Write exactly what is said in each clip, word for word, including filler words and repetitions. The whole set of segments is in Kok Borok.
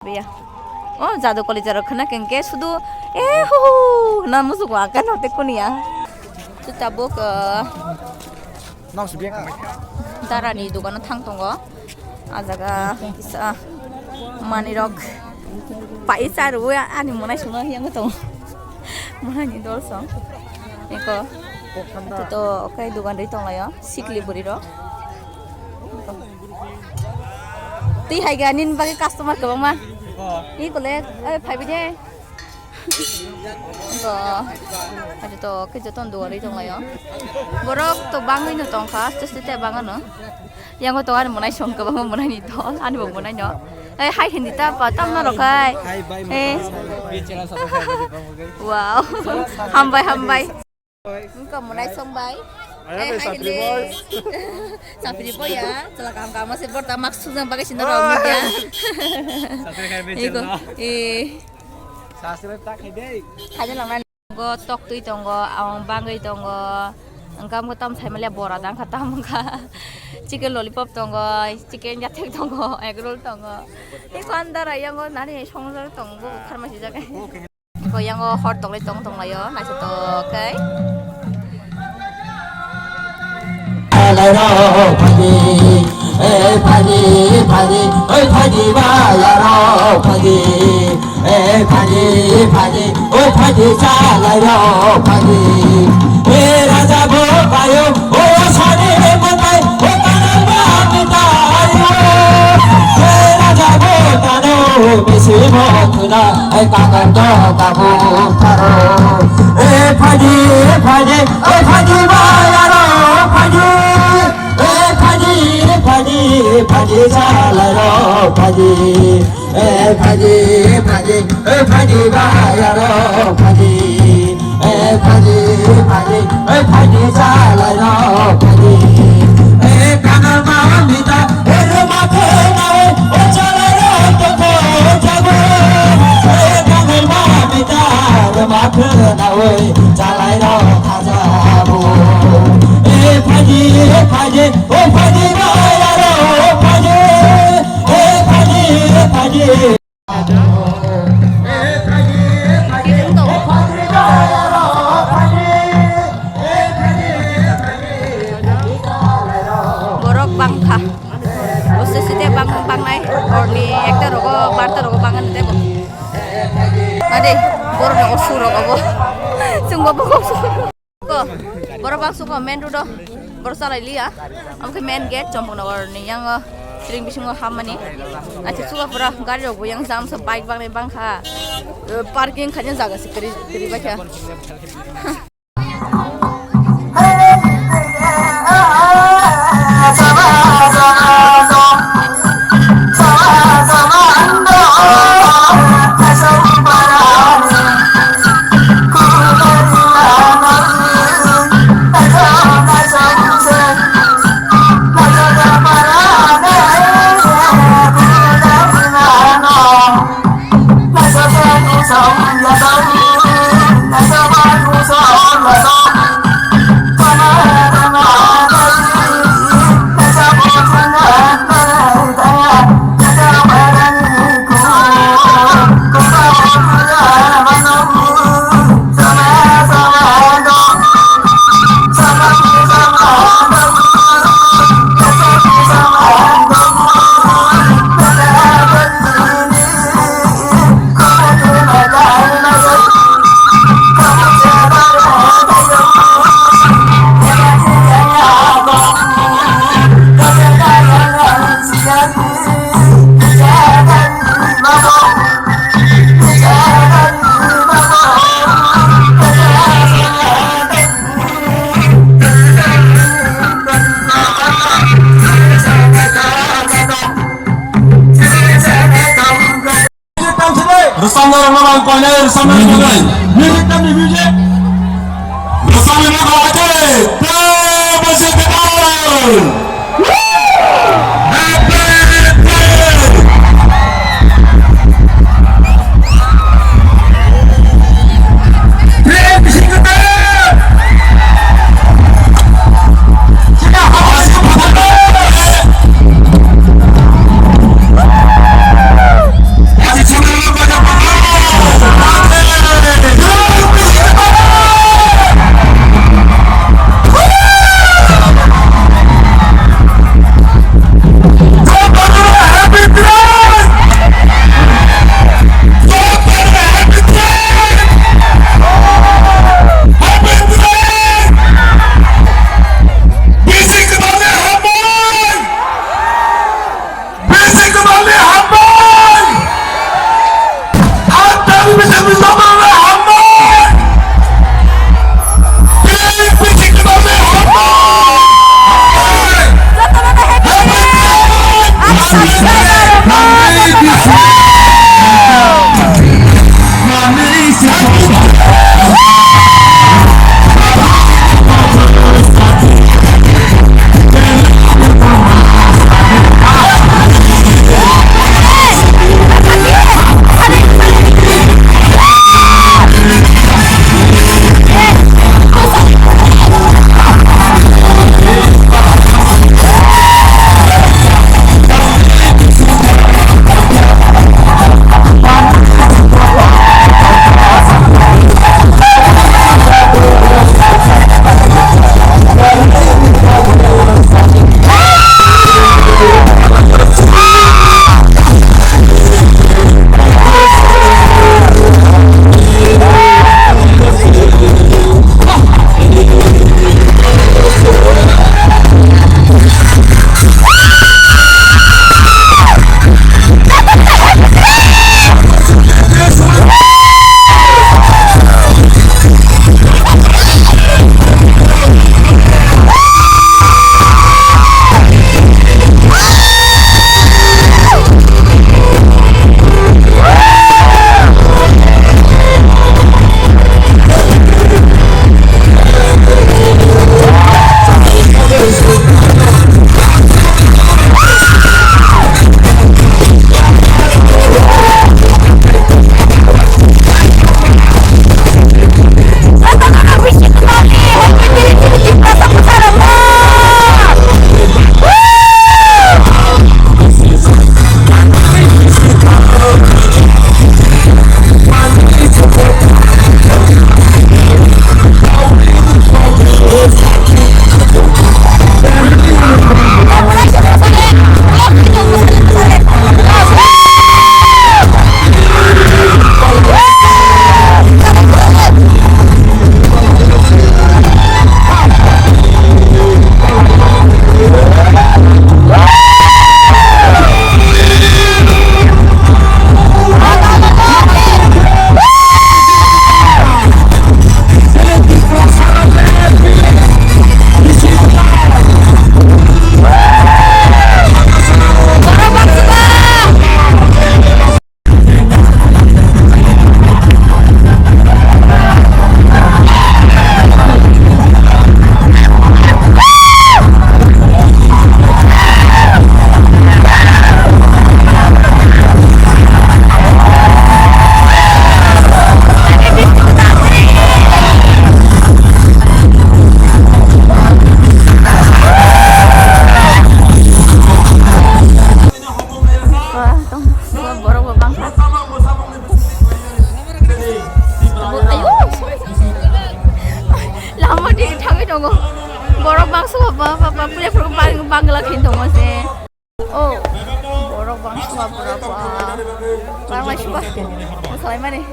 Biya. Oh, jadu koli jaro khana kengke sudu, eh, hu, hu, hu, na musugo aka no te kunia. Tu tabuk, eh, Nang si biya kamai. Darani dogano thang tongo. Ah jaga kisa manirok paisa rw ani monai songno yang tongo. Monai ni dol song. Eko. Tu to okai dogan ri tonglayo. Sikli buri rok. Twi hai ga nini bagwi customer kwbangma. Ni kole, eh, phaibi de. Bo, ado to khe joto dugarwi tonglaio. Borok to bangwi no tongkha, aste aste te bangano. Yango to ani monai song kwbangma monai ni dol, ani bo monai no. Eh, hai hindi ta pa, tam na rok hai. Hai, bai, eh. Wow. Hambai, hambai. Wngkha monai song bai. Ayah, eh, hai sapri hindi. Boy. Sapri boy ya, chwla kam kam se borta mak sujang bagwi sinna rok media. Sapri khai be. Ego, channel. Eh. Subscribe ta khai dei. Khai de lang nai. Go tok twi tongo, ang bangwi tongo. Wngkha mo tam sai male bora dang kha tam wngkha. Chicken lollipop tongo, chicken jathek tongo, egg roll tongo. Iko andara yango nani song tongo, kharma si jaga. Ko yango hor tonglai tong tonglaio, naithotok khe. Lai rok phaidi, eh, phaidi, phaidi, oi phaidi ba ya rok phaidi, eh, phaidi, phaidi, oi phaidi cha lai rok phaidi. Eh, raja bo payo, oi asani kotai, oi kanang ba mitai. Eh, raja bo tano, bisi mo khuna, eh, kanang do kabu taro. Eh, phaidi, phaidi, eh, phaidi ba ya rok phaidi. Eh, phaidi, phaidi, phaidi cha lai rok phaidi. Eh, phaidi, phaidi, eh, phaidi ba ya rok phaidi. Eh, phaidi, phaidi, eh, phaidi cha lai rok phaidi. Eh, kanal ma mita, eh, ruma khe na, eh, cha lai rok to ko jago. Eh, kanal ma mita, ruma khe na, eh, cha lai rok. Phaidi, phaidi, o phaidi, bai aro phaidi, o phaidi, phaidi. Borok bangkha. Bosi site bang, bangnai. Horni ekta rogo, barta rogo bangan tebo. Ade, borok ni osu rogo bo. Chwng bo bo osu. Ko, borok bang suko main road o, borok salai liya. Omo khe main gate, Champaknagar ni yang o, tring bisingo hammani. Achi suka pura gari rok bo yang jam sa bike bang ni bang kha. Eh, parking khaina jaga se kri, kri ba kha. Rwchapnairokno ang koinai rwchapnai bagwi. Music tamni music. Rwchapnai bagwi ate, tei bwswk kwtal. Happy birthday. Tei bwswk kwtal. Borok bangsa ba, ba, ba, ba, puya borok bang-, bangla khin tongo se. Oh, borok bangsa ba, borok ba. Bangla suba. Salai mani.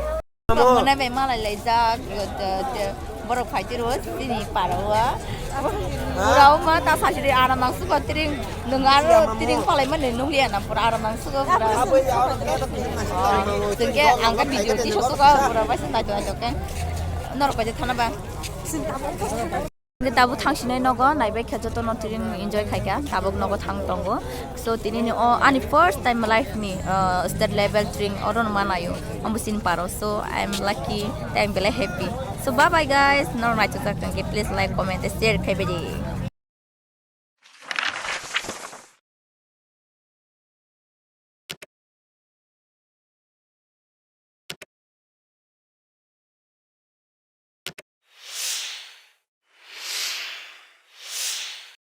Mana be malai lai jak, yo, te, te, borok phai tiro, tini para wa. Pura ma ta sa siri ana mangsa ba tiring, nung aro tiring palai mani nung liya na pura ana mangsa ba pura. Oh, tengke angka video ti sokto ka pura ba sin nai to ka. Norok bai thana ba. Hingke tabuk thang sinai nogo naibai khe jotono tiring enjoy khaikha, tabuk nogo thang tongo. So, tinini o ani first time life ni, uh, state level tiring oro no manayo, ambo sin paro. So, I am lucky, I am very happy. So, bye bye guys, norok naichuk jak tongkhe, please like, comment, share khai bai di.